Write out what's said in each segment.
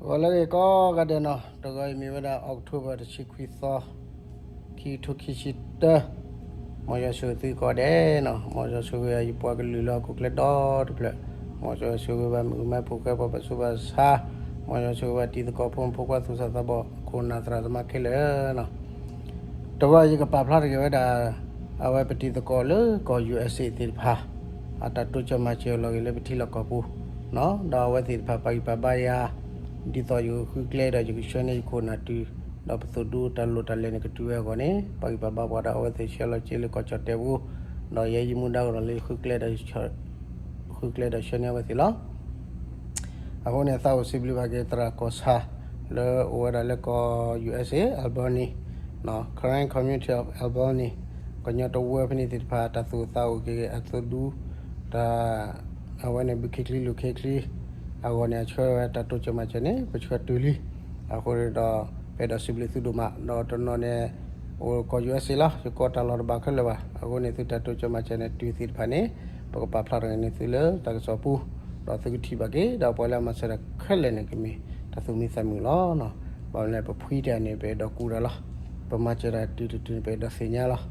ဂီၤလၢအဂ့ၤကိးဂၤဒဲးနီၤ, တဂီၤအံၤမ့ၢ်ဝဲဒၣ် October တဆံခွံသီ, ခံကထိခံဆံတၢ, မ်ယွၤဆိၣ်ဂ့ၤသုကိးဂၤဒဲးနီၤ, မ်ယွၤဆိၣ်ဂ့ၤယပှၤကလုာ်လၢဟီၣ်ခိၣ်ချၢဒီတဖျၢၣ်, မ်ယွၤဆိၣ်ဂ့ၤဘၣ်မုၣ်ကမဲဖိဃဲပှၤဘၣ်ဆူးဘၣ်ဆါ, မ်ယွၤဆိၣ်ဂ့ၤဘၣ်တံၤသကိးဖိမုၣ်ဖိခွါသူၣ်စၢ်သးဘီၣ် ခိၣ်နၢ်သရၣ်သမါခဲလၢာ်နီၤ. တဂီၤယကပာ်ဖျါထီၣ်က့ၤဝဲဒၣ် အဝဲပတံၤသကိးလၢကီၢ် ယူၣ်အဲစ့ၣ် သ့ၣ်တဖၣ် အတၢ်တိစၢၤမၤစၢၤလီၤက့ၤလၢပထံလီၢ်ကီၢ်ပူၤ, ဒီးအဝဲသ့ၣ်တဖၣ်ပာ်ဂံၢ်ပာ်ဘါယၤ ဒ်သိးယကဃုကျဲဒီးယကဆှၢန့ၢ်ယခိၣ်နၢ်တုၤ, ဒီးပသိၣ်ဒူတၢ်လိၣ်တၢ်လဲၤန့ၣ်ကတုၤဝဲအဂီၢ်န့ၣ် ပာ်ဂံၢ်ပာ်ဘါပှၤဒီးအဝဲသ့ၣ်ဆှၢလီၤစ့လၢကီၢ်ကၠီၣ်တဲာ်ပူၤ, ဒီးယဲယမူဒါအိၣ်ဒီးလၢယဃုကျဲဒီး ဃုကျဲဒီးဆှၢန့ၢ်အဝဲသ့ၣ်လီၤ. အဃိန့ၣ် သးအိၣ်စံးဘျုးဘၣ်က့ၤသရၣ်ကီၢ်ဆၣ် လၢအိၣ်ဝဲဒၣ်လၢကီၢ် ယူၣ်အဲစ့ၣ် Albany, Karen Community of Albany, ကညီတဝၢဖဲန့ၣ်သ့ၣ်တဖၣ် တၢ်သူၣ်အိၣ်သးအိၣ်က့ၤအသိၣ်ဒူ, တၢ် အဝဲန့ၣ် ဘုခ့ချံလိၤခ့ချံ အဂီၢ်န့ၣ် အဆှၢဝဲတၢ်တိစၢၤမၤစၢၤန့ၣ် ပဆှၢတုၤလံ. အဃိန့ၣ်ဒီး ပအဲၣ်ဒိးစံးဘျုးသုဒိၣ်မး, ဒီးတနီၤန့ၣ် အိၣ်ကီၢ် ယူၣ်အဲစ့ၣ် လီၤ, ယကိးတၢ်လီၢ်တဘၣ်ခဲလၢာ်ဘၣ်. အဃိန့ၣ် သုတၢ်တိစၢၤမၤစၢၤန့ၣ် တုၤသ့ၣ်တဖၣ်န့ၣ် ပကပာ်ဖျါထီၣ်က့ၤန့ၢ်သုလၢတၢ်ကစီၣ်ပူၤ, ဒီးသုကထံၣ်ဘၣ်က့ၤ ဒီးပှၤလၢအမၤစၢၤတၢ်ခဲလၢာ်န့ၣ် ကမ့ၢ်တၢ်သူၣ်မံသးမုာ်လီၤ. ဘၣ်မနုၤလဲၣ် ပဖှံတၢ်န့ၣ် ပအဲၣ်ဒိးကူတၢ်လီၤ. ပမၤစၢၤတၢ်တုၤတတုၤန့ၣ် ပအဲၣ်ဒိးသ့ၣ်ညါလီၤ.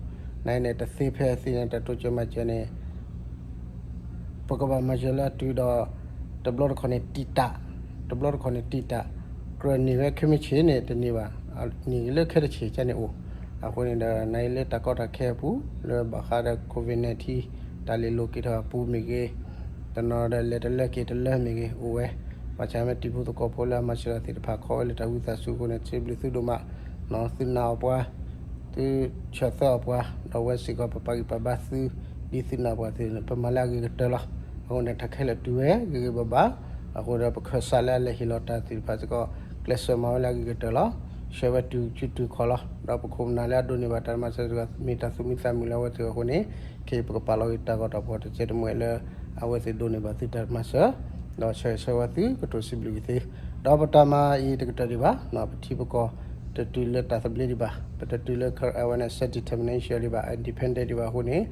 နန့ၣ် တသ့ဖဲအသ့န့ၣ် တၢ်တိစၢၤမၤစၢၤန့ၣ် ပကဘၣ်မၤစၢၤလၢအတုၤဒီး တဘျီတခီၣ်န့ၣ်တံာ်တာ်, တဘျီတခီၣ်န့ၣ်တံာ်တာ်, ကြၢးန့ၢ်ဝဲခဲမုၢ်ဆ့ၣ်န့ၣ်တန့ၢ်ဘၣ်, န့ၢ်လၢခဲတဆ့ၣ်ကန့ၣ်အိၣ်. အဃိန့ၣ်ဒီး နအံၤလၢတၢ်ကီတၢ်ခဲအပူၤ လၢဘၣ်ဃးဒီး COVID nineteen တၢ်လဲၤလိာ်က့ၤထီၣ်အပူၤမ့ၢ်ဂ့ၤ, တနီၤဒီးလဲၤတလၢက့ၤတလၢမ့ၢ်ဂ့ၤ အိၣ်ဝဲ, ဘၣ်ဆၣ်မ့ၢ်တံၤဖိသကိးဖိလၢအမၤစၢၤတၢ်သ့ၣ်တဖၣ် ခီဝဲလၢတၢ်ဝံသးစူၤအဃိန့ၣ် စံးဘျုးသုဒိၣ်မး, သုနာ်အီၤပှၤ သုဆၢသၢအီၤပှၤ, ဒီးဝဲစ့ၢ်ကီးပပာ်ဂံၢ်ပာ်ဘါသု ဒ်သုနာ်ပှၤသ့ၣ်န့ၣ် ပမၤလၢအဂ့ၤကတၢၢ်လီၤ. အဃိန့ၣ် တၢ်ခဲလၢာ်တုၤဝဲဂ့ၤဂ့ၤဘၣ်ဘၣ်, အဃိဒီးပခၢၣ်စးလၢအလဲၤဟ့ၣ်လီၤတၢ်သ့ၣ်တဖၣ်စ့ၢ်ကီး ကျဲးစၢးမၤဝဲလၢအဂ့ၤကတၢၢ်လီၤ. ဆှၢဝဲတုၤစုတုၤခီၣ်လီၤ. ဒီးပခိၣ်ပနၢ်လၢအဒိးန့ၢ်ဘၣ်တၢ်မၤစၢၤစ့ၢ်ကီး မ့ၢ်တၢ်သူၣ်မံသးမုာ်လၢအဝဲသ့ၣ်အဃိန့ၣ် ခဲအံၤပကပာ်လီၤဂ့ၤတၢ်ဂီၤတၢ်ဖီၣ်တစဲးတမှဲးလၢ အဝဲသ့ၣ်ဒိးန့ၢ်ဘၣ်သုတၢ်မၤစၢၤ, ဒီးဆၢဂ့ၤဆၢဝါသုကတိၤစံးဘျုးက့ၤသု, ဒီးပတၢ်မၤအံၤတကတၢၢ်ဒံးဘၣ်, ပထံပကီၢ်တတုၤလၢတၢ်သဘျ့ဒံးဘၣ်, ပတတုၤလၢအဝဲန့ၣ် self determination ဒံးဘၣ်, independent ဒံးဘၣ်အဃိန့ၣ်,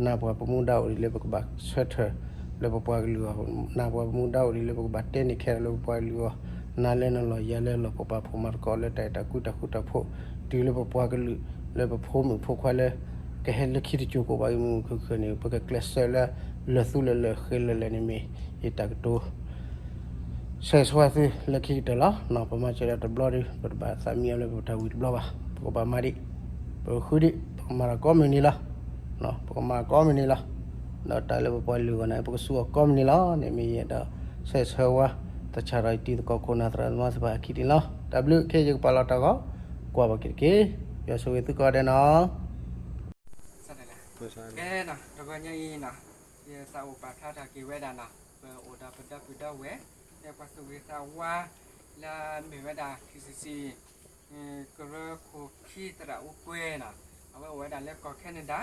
နာ်ပှၤပမူဒါအိၣ်ဒံးလၢပကဘၣ်ဆၢထၢၣ်လၢပပှၤကလုာ်အဂီၢ်, နာ်ပှၤပမူဒါအိၣ်ဒံးလၢပကဘၣ်တဲန့ၢ်ခဲလၢာ်လၢပပှၤကလုာ်အဂီၢ်, နၤလၢနလီၢ်ယၤလၢလီၢ် ပပာ်ဖှိၣ်မၤသကိးလၢတၢ်အဲၣ်တၢ်ကွံတၢ်ဃူတၢ်ဖိး, တုၤလၢပပှၤကလုာ် လၢပဖိမုၣ်ဖိခွါလၢ ကဟဲလၢခံတစိၤကိးဘၣ်အံၤမုာ်မုာ်ခုၣ်ခုၣ်န့ၣ် ပကကျဲးစၢးလၢ လၢာ်သူလၢာ်လၢာ်ဃ့လၢာ်လၢာ်န့ၣ်မ့ၢ် ယတၢ်ကတိၤ ဆၢဂ့ၤဆၢဝါသုလၢခံကတၢၢ်လီၤ. ပမၤစၢၤဒၣ်တဘျီဒီး ပတဘၣ်သးမံအီၤလၢပတၢ်ဝံၤတဘျီဘၣ်. ပကဘၣ်မၤဒံး, ပကဃုဒံး, ပကမၤတၢ်ကိးမုၢ်နံၤလီၤ. ပကမၤကိးမုၢ်နံၤလီၤ. ဒီးတၢ်လၢပပှၤလုၢ်အဂီၢ်န့ၣ် ပကစူးအီၤကိးမုၢ်နံၤလီၤ. န့ၣ်မ့ၢ်ယဲဒီး ဆၢဂ့ၤဆၢဝါ တၢ်ဆၢထီၣ်အံၤတံၤသကိးခိၣ်နၢ်သရၣ်သမါသ့ၣ်တဖၣ်အခံတံၢ်လီၤ. တၢ်ဘျုးခဲအံၤယကပာ်လီၤတၢ်ဂီၤ, ကွၢ်ဘၣ်က့ၤတက့ၢ်. ယွၤဆိၣ်ဂ့ၤသုကိးဂၤဒဲးနီၤ. ကဲနီၤ, တဂီၤညါအံၤနီၤ, ယသးအိၣ်ပာ်ဖျါထီၣ်က့ၤဝဲဒၣ်နီၤ, ပအိၣ်ဒီးပဒီပုၢ်ဒီဝဲၢ် လၢပှၤသူၣ်ဂ့ၤသးဝါ လၢအမ့ၢ်ဝဲဒၣ် KCC ကရၢခိၣ်ခံသရၣ်အူကွဲနီၤ, အဝဲအိၣ်ဝဲဒၣ်လၢကီၢ်ခဲနဒၤ,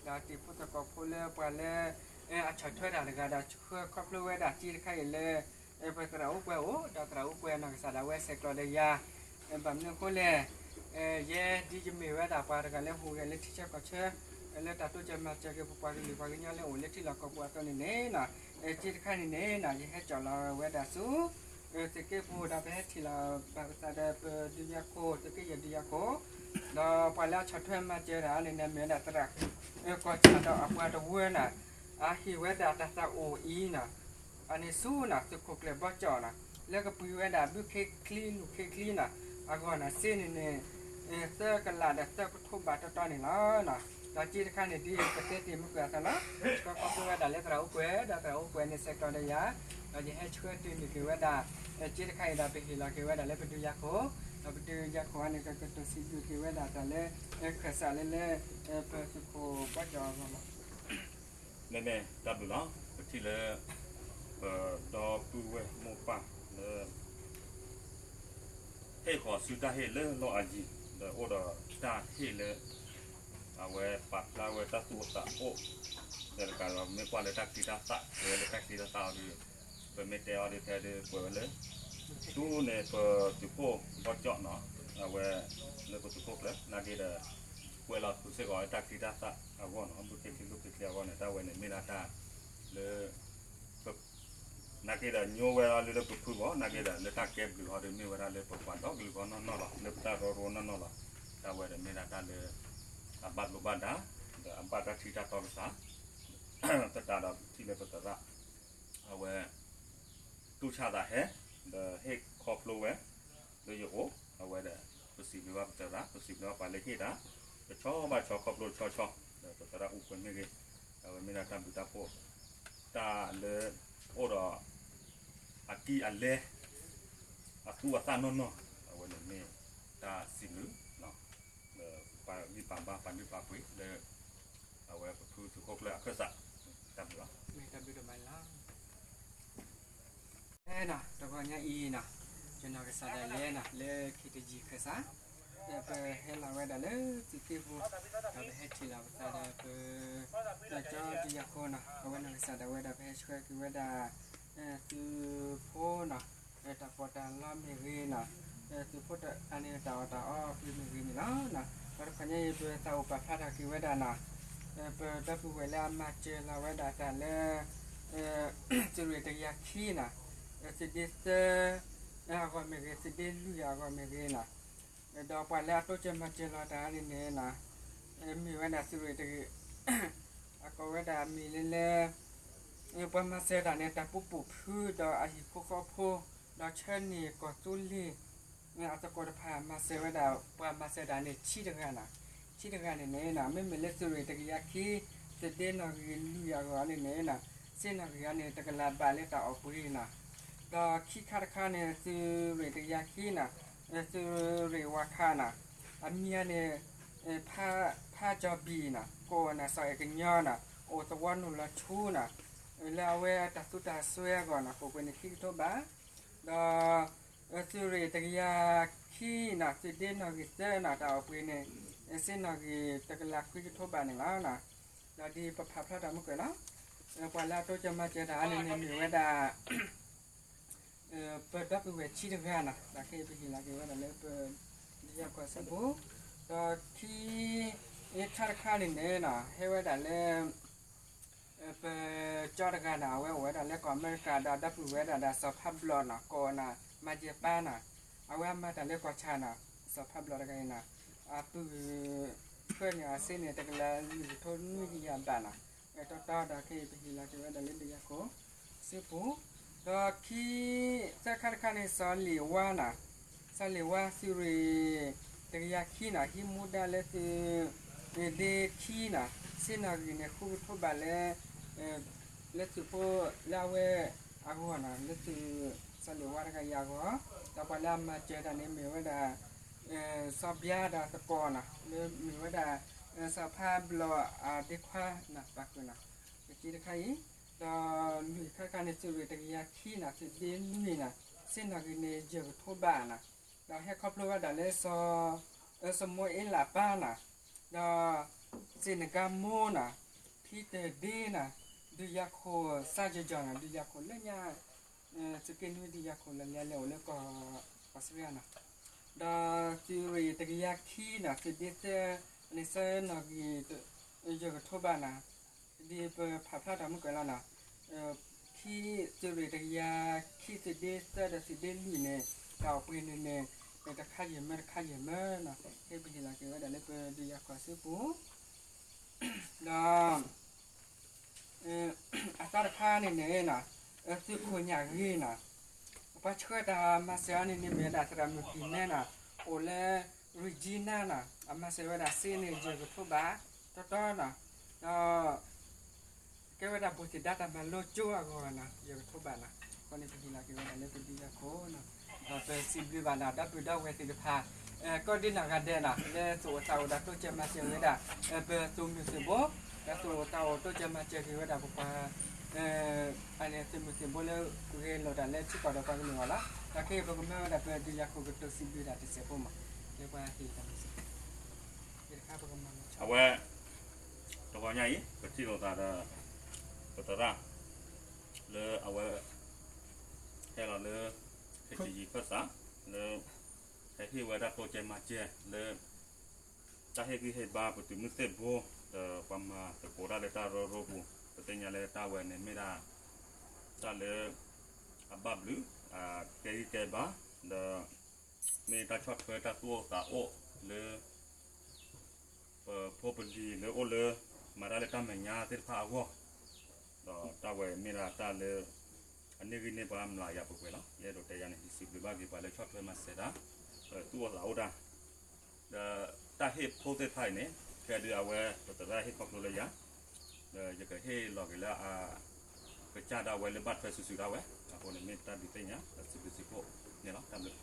ဒီးတံၤဖိသကိးဖိလၢပှၤလၢ အဆီၣ်ထွဲတၢ်တဂၤဒီး ဆှၢခီဖျိဝဲဒၣ်စ့တခါအံၤလၢ ပသရၣ်အူကွဲအိၣ်, ဒီးသရၣ်အူကွဲနီၢ်ကစၢ်ဒၣ်ဝဲဆဲးကျိးဒီးယၤ, ဘၣ်မနုၤအဃိလဲၣ်, ယဲဒ်ယမ့ၢ်ဝဲဒၣ်ပှၤတဂၤလၢဟူးဂဲၤလၢထံဆၢကီၢ်ဆၢ, လၢတၢ်တိစၢၤမၤစၢၤက့ၤပပှၤကလုာ်ပှၤကညီလၢအိၣ်လၢထံလီၢ်ကီၢ်ပူၤအသိးန့ၣ်န့ၣ်, စ့တခါန့ၣ်န့ၣ် ယဟဲကၠီၣ်လီၤဝဲဒၣ်ဆူ သုးက့ပူၤ ဒီးပဟဲထံၣ်လီၤဘၣ်ပသးဒီးပဒုးယၤခိၣ် သုးက့ယဲၢ်ဒုးယၤခိၣ်, ဒီးပှၤလၢအဆီၣ်ထွဲမၤစၢၤတၢ်န့ၣ်န့ၣ် မ့ၢ်ဝဲဒၣ်သရၣ် ကီၢ်ဆၣ်ဒီးအပှၤတဝၢနီၤ, အဟ့ၣ်ဝဲဒၣ်တၢ်သးအိၣ်အံၤနီၤ, အန့ၣ်ဆူနီၤ သုးခိၣ်ကျၢၢ်ဘီကၠီၣ်နီၤ, လၢကပှ့ၤဝဲဒၣ်ဘုခ့ချံလူၤခ့ချံနီၤ, အဂီၢ်န့ၣ်စ့န့ၣ်န့ၣ် သၢကလးဒီးသၢကထိဘးတီတီန့ၣ်လီၤ. ဒီးစ့တခါန့ၣ်ဒ်ပတဲတ့ၢ်မုၢ်ကွၢ်အသးလီၤ, ဆှၢခီဖျိဝဲဒၣ်လၢသရၣ်အူကွဲ ဒီးသရၣ်အူကွဲန့ၣ်ဆဲးကျိးဒီးယၤ, ဒီးယဟဲဆှၢတုၤန့ၢ်က့ၤဝဲဒၣ် စ့တခါအံၤဒီးပဟ့ၣ်လီၤက့ၤဝဲဒၣ်လၢပဒုးယၤခိၣ်, ဒီးပဒုးယၤခိၣ်အံၤန့ၣ် ကကတိၤစံးဘျုးက့ၤဝဲဒၣ်တၢ်လၢ ခၢၣ်စးလၢလၢ ပသုးခိၣ်ဘီကၠီၣ်အဂီၢ်လီၤ. မ့မ့ၢ်တၢ်ဘျုးလီၤ. ပထံၣ်လၢ ပဒီပုၢ်ဝဲၢ်မိၢ်ပၢ်လၢ ဟ့ၣ်ဃီၤဆူတၢ်ဟ့ၣ်လၢလီၢ်အယံၤ ဒီးအိၣ်ဒီးတၢ်ဟ့ၣ်လၢ အဝဲပာ်ဖျါဝဲတၢ်သူၣ်အိၣ်သးအိၣ် ဒီးတကးဒီး မ့ၢ်ကွၢ်လၢတၢ်ချံတၢ်သၣ် ပဝဲလၢတၢ်ချံတၢ်သၣ်အီၤဒီး ပမ့ၢ်တဲအီၤဒီးဖဲဒီးကွဲးဝဲလၢ ဆူန့ၣ်ပသုးခိၣ်ဘီကၠီၣ်နီၤ အဝဲ လၢပသုးခိၣ်ကျၢၢ် နာ်က့ဒီး ကွဲးလီၤဆူစ့ၢ်ကီးတၢ်ချံတၢ်သၣ်အဂီၢ်နီၤ ဘုခ့ချံလူၤခ့ချံအဂီၢ်န့ၣ် တၢ်ဝဲန့ၣ်မ့ၢ်ဒၣ်တၢ်လၢ ပ နာ်က့ဒီးညိဝဲဒၣ်လၢပဖုဂီၢ်, နာ်က့ဒီးလၢတၢ်ကဲဘျုးဟီဒီးမ့ၢ်ဝဲဒၣ်လၢပပှၤဒီကလုာ်ဂီၢ်နီၢ်နီၢ်လီၤ, လၢပတၢ်ရၢရိနီၢ်နီၢ်လီၤ. တၢ်ဝဲဒီးမ့ၢ်ဒၣ်တၢ်လၢ အဘၣ်ဒိဘၣ်ဒါ ဒီးအဘၣ်တၢ်ထံၣ်တၢ်တီကစၢ်, သတးဒီးပထံၣ်လၢပသရၣ် အဝဲ တူၢ်ဆါသးဟဲ ဒီးဟ့ၣ်ခီဖျိဝဲ လၢယအိၣ် အဝဲဒီး ပစံးဘျုးဘၣ်ပသရၣ်, ပစံးဘျုးဘၣ်ပှၤလၢဟ့ၣ်တၢ် တဆီဘၣ်ဆီ ခီဖျိတဆီဆီ ဒီးပသရၣ်အိၣ်ကွဲမ့ၢ်ဂ့ၤ, အဝဲမ့ၢ်ဒၣ်တၢ်ဘျုးတၢ်ဖှိၣ် တၢ်လၢ အိၣ်ဒီး အကံၢ်အလဲ အသူအသၣ်နီၢ်နီၢ်, အဝဲန့ၣ်မ့ၢ်တၢ်စံးဘျုး လၢပှၤဂံၢ်ပှၤဘါ ပှၤဒုၣ်ပှၤပှ့ၤလၢ အဝဲပဖုသုးခိၣ်ကျၢၢ်အခၢၣ်စး, တၢ်ဘျုးလီၤ. မ့ၢ်တၢ်ဘျုးဒိၣ်မးလီၤ. အဲၣ်နီၤ တဂီၤညါအံၤနီၤ, ယနီၢ်ကစၢ်ဒၣ်လဲာ်နီၤ လၢ ခ့တယံၤ ခၢၣ်စး, ပဟဲလီၤဝဲဒၣ်လၢသုးက့ၢ်ပူၤ, ဒီးပဟဲထံၣ်လီၤပသးဒီးပ ကၠီဒုးယၤခိၣ်နီၤ, အဝဲနီၢ်ကစၢ်ဒၣ်ဝဲဒီး ပဟဲဆှၢက့ၤဝဲဒၣ် သုးဖိနီၤ, တၢ်ပီးတၢ်လီမ့ၢ်ဂ့ၤနီၤ, သုးဖိတၢ်အန့ၣ်တၢ်အီၣ်တၢ်အီပှ့ၤမ့ၢ်ဂ့ၤန့ၣ်လီၤ. ဒီးတခီညါအံၤ ပသးအိၣ်ပာ်ဖျါထီၣ်က့ၤဝဲဒၣ်နီၤ, ပဒီပုၢ်ဝဲၢ်လၢအမၤစၢၤလီၤဝဲဒၣ်တၢ်လၢ သုးရ့ၣ်တကယၤခံနီၤ, သုးဒ့သၢ အဂီၢ်မ့ၢ်ဂ့ၤ သုးဒ့လွံၢ်အဂီၢ်မ့ၢ်ဂ့ၤနီၤ, ဒီးပှၤလၢအတိစၢၤမၤစၢၤလီၤတၢ်န့ၣ်န့ၣ်နီၤ, မ့ၢ်ဝဲဒၣ်သုးရ့ၣ်တကယၤ အကိးဝဲဒၣ်အမံၤလၢလၢ ပှၤမၤစၢၤတၢ်န့ၣ် တၢ်ပူၤပိာ်ဖု ဒီးအဟံၣ်ဖိဃီဖိ ဒီးဆၢန့ၢ်ကီၢ်သူလ့ၤ အသကိးတဖၣ်မၤစၢၤဝဲဒၣ် ပှၤမၤစၢၤတၢ်န့ၣ် ဆံတဂၤနီၤ, ဆံတဂၤန့ၣ်န့ၣ်နီၤ မ့မ့ၢ်လၢသုးရ့ၣ်တကယၤခံ သုးဒ့နီၣ်ဂံၢ်လွံၢ်အဂီၢ်န့ၣ်န့ၣ်နီၤ, စ့နီၣ်ဂံၢ်အန့ၣ် တကလးဘးလၢတၢ်အီၣ်ပှ့ၤနီၤ, ဒီးခံခါတခါန့ၣ် သုးရ့ၣ်တကယၤခံနီၤ, သုးရ့ၣ်ဝါခါနီၤ, အမံၤန့ၣ် ဖးကၠီၤဘံၣ်နီၤ, ကိးနီၤ စီၤအဲၣ်ကညီနီၤ, အိၣ်သဝီနိၣ်လီၤဆူနီၤ, လၢအဝဲတၢ်သူတၢ်စွဲအဂီၢ်နီၤ ကိးပှ့ၤန့ၣ်ခံကထိဘး, ဒီး သုးရ့ၣ်တကယၤခံနီၤ သုးဒ့နီၣ်ဂံၢ်သၢနီၤ တၢ်အီၣ်ပှ့ၤန့ၣ် စ့နီၣ်ဂံၢ်တကလးခွံကထိဘးန့ၣ်လီၤ. ဒီးဒ်ပဖးဖျါထီၣ်မုၢ်ကၢၢ်လီၤ, ပှၤလၢအတိစၢၤမၤစၢၤတၢ်အန့ၣ်န့ၣ်မ့ၢ်ဝဲဒၣ် ပဒီပုၢ်ဝဲၢ်ဆံတဂၤနီၤ, ဒီးခဲအံၤပဟ့ၣ်လီၤက့ၤဝဲဒၣ်လၢပ ဒုးယၤခိၣ်အစုပူၤ, ဒီးခံ ခါတခါန့ၣ်န့ၣ်နီၤ ဟဲဝဲဒၣ်လၢ ပကၠီတဂၤနီၤ အဝဲအိၣ်ဝဲဒၣ်လၢကီၢ်အမဲရကၤဒီးဒီပုၢ်ဝဲၢ်ဒၣ်ဒီးစီၤဖးဘျီနီၤ ကိးနီၤ မၤယဲၢ်ပၢ်နီၤ, အဝဲအမၤတၢ်လၢကီၢ်ဆၣ်နီၤ, စီၤဖးဘျီတဂၤအံၤနီၤ, အပုၢ် ဖၢန့ၢ်အီၤစ့န့ၣ် တကလးလွံၢ်ကထိနွံကယၤဘးနီၤ, တီတီဒီးခဲအံၤပဟ့ၣ်လီၤက့ၤဝဲဒၣ်လၢဒုးယၤခိၣ် စုပူၤ, ဒီးခံ သၢခါတခါန့ၣ် စီၤလ့ၣ်ဝါနီၤ, စီၤလ့ၣ်ဝါသုးရ့ၣ် တကယၤခံနီၤ ဟံးမူဒါလၢသုး ဒ့ခံနီၤ, စ့နီၣ်ဂံၢ်န့ၣ် ဃုကထိဘးလၢ လၢသုးဖိလၢအဝဲအဂီၢ်နီၤ, လၢသုး စီၤလ့ၣ်ဝါတဂၤအံၤအဂီၢ်, ဒီးပှၤလၢအမၤစၢၤတၢ်န့ၣ်မ့ၢ်ဝဲဒၣ် စီၤဘျါဒီးသကိးနီၤ, လၢမ့ၢ်ဝဲဒၣ် စီၤဖးဘျီအဒ့ခွါနီၤ ပာ်ဃုာ်နီၤ, တက့တခါအံၤ, ဒီးလွံၢ်ခါတခါန့ၣ် သုးရ့ၣ်တကယၤခံနီၤ သုးဒ့လွံၢ်နီၤ, စ့နီၣ်ဂံၢ်န့ၣ် ယဲၢ်ကထိဘးနီၤ, ဒီးဟဲခီဖျိဝဲဒၣ်လၢစီၤ စီၤမိအ့လးပၢ်နီၤ, ဒီး စ့နကါမိနီၤ, ဖံတၢၢ်ဒ့နီၤ, ဒုးယၤခိၣ်စၢ်ယီၤယီၤနီၤ, ဒုးယၤခိၣ်လၢညါ သုးက့နွံဒုးယၤခိၣ်လၢညါလဲၤအိၣ်လၢကီၢ် ကီၢ်စရ့ယါနီၤ, ဒီးသုးရ့ၣ်တကယၤခံနီၤ သုးဒ့သၢ န့ၣ်စ့နီၣ်ဂံၢ် ယဲၢ်ကထိဘးနီၤ, ဒ်ပဖးဖျါထီၣ်မုၢ်ကၢၢ်လီၤနီၤ, ခံ သုးရ့ၣ်တကယၤခံ သုးဒ့သၢဒီးသုးဒ့လွံၢ်န့ၣ် တၢ်အီၣ်ပှ့ၤန့ၣ်န့ၣ် တခါယဲၢ်မၢတခါယဲၢ်မၢနီၤ, ဟဲပဟ့ၣ်လီၤက့ၤဝဲဒၣ်လၢပဒုးယၤခိၣ်အစုပူၤ, ဒီး အသီတခါန့ၣ်န့ၣ်နီၤ, သုးခိၣ်ညၣ်ဂ့ၤနီၤ, ပှၤဆှၢတၢ်မၤစၢၤအီၤန့ၣ်န့ၣ်မ့ၢ်ဝဲဒၣ်သရၣ်မုၣ်ကံၢ်နဲနီၤ, အိၣ်လၢ Regina နီၤ, အမၤစၢၤဝဲဒၣ်စ့န့ၣ် ယဲၢ်ကထိဘး တီတီနီၤ, ဒီး ကဲဝဲဒၣ်ဘူးသ့ၣ်ဒါတၢ်မၤလိကၠိအဂီၢ်နီၤ ယဲၢ်ကထိဘးနီၤ, အဃိန့ၣ်ပဟ့ၣ်လီၤက့ၤဝဲဒၣ်လၢပဒုးယၤခိၣ်နီၤ, ဒီးပစံးဘျုးဘၣ်နီၤ ဒီပုၢ်ဒီဝဲၢ်သ့ၣ်တဖၣ် ကိးဒံနီၢ်ဂၤဒဲးနီၤ လၢသူၣ်အိၣ်သးအိၣ်ဒီးတိစၢၤမၤစၢၤဝဲဒၣ် ပသုးမုၢ်သံၣ်ဘိ, ဒီးသူၣ်အိၣ်သးအိၣ်တိစၢၤမၤစၢၤက့ၤဝဲဒၣ်ပပှၤ အသုးမုၢ်သံၣ်ဘိလၢဂဲၤလိာ်တၢ်လၢထံကီၢ်ဒီးပှၤကလုာ်အဂီၢ်လီၤ. ဒီးခဲအံၤပကမၢဝဲဒၣ်ပဒုးယၤခိၣ်ကတိၤစံးဘျုးတၢ်တစဲးဖိမး, လၢပှၤဟ့ၣ်တၢ်မၤစၢၤ အဝဲ တဂီၤညါအံၤ ပထံၣ်လိာ်သးဒီး ပသရၣ် လၢအဝဲ ဟဲလီၤလၢ ခ့ၣ်တယံၤခၢၣ်စး လၢ ဟဲဟ့ၣ်ဝဲဒၣ်တိစၢၤမၤစၢၤလၢ တၢ်ဟ့ၣ်ဂံၢ်ဟ့ၣ်ဘါပသုးမုၢ်သံၣ်ဘိ ဒီးပှၤမၤသကိးတၢ်လၢတၢ်ရၢရိပူၤ ပသ့ၣ်ညါလၢတၢ်ဝဲန့ၣ်မ့ၢ်ဒၣ် တၢ်လၢ အဘၣ်ဘျုး အကဲဂံၢ်ကဲဘါ ဒီး မ့ၢ်တၢ်ဆီၣ်ထွဲတၢ်သူၣ်အိၣ်သးအိၣ်လၢ ပဖိပလံၤလၢအိၣ်လၢ မၤတၢ်လၢတၢ်မဲာ်ညါသ့ၣ်တဖၣ်အဂီၢ်, ဒီးတၢ်ဝဲမ့ၢ်ဒၣ်တၢ်လၢ အန့ၢ်ဂံၢ်န့ၢ်ဘါမျးယၤပှဲၤပှဲၤလီၤ. ယအဲၣ်ဒိးတဲယၤန့ၣ် ယစံးဘျုးဘၣ်က့ၤပှၤလၢဆီၣ်ထွဲမၤစၢၤတၢ် သူၣ်အိၣ်သးအိၣ်တၢ် ဒီးတၢ်ဟ့ၣ်ဖိသ့ၣ်တဖၣ်အံၤန့ၣ် ခဲဒုးအဝဲ ပသရၣ်ဟ့ၣ်ခီဖျိလၢယၤ, ဒီးယကဟ့ၣ်လီၤက့ၤလၢအ ကစၢ်ဒၣ်ဝဲလၢဘၣ်ထွဲစုာ်စုာ်ဒၣ်ဝဲ, အဃိန့ၣ်မ့ၢ်တၢ်ဒုးသ့ၣ်ညါ ဒီးစံးဘျုးစံးဖှိၣ်န့ၣ်လီၤ. တၢ်ဘျုး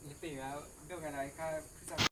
ယသ့ၣ်ညါ ဒိၣ်ကဒီးခါ ခရံာ်စၢ်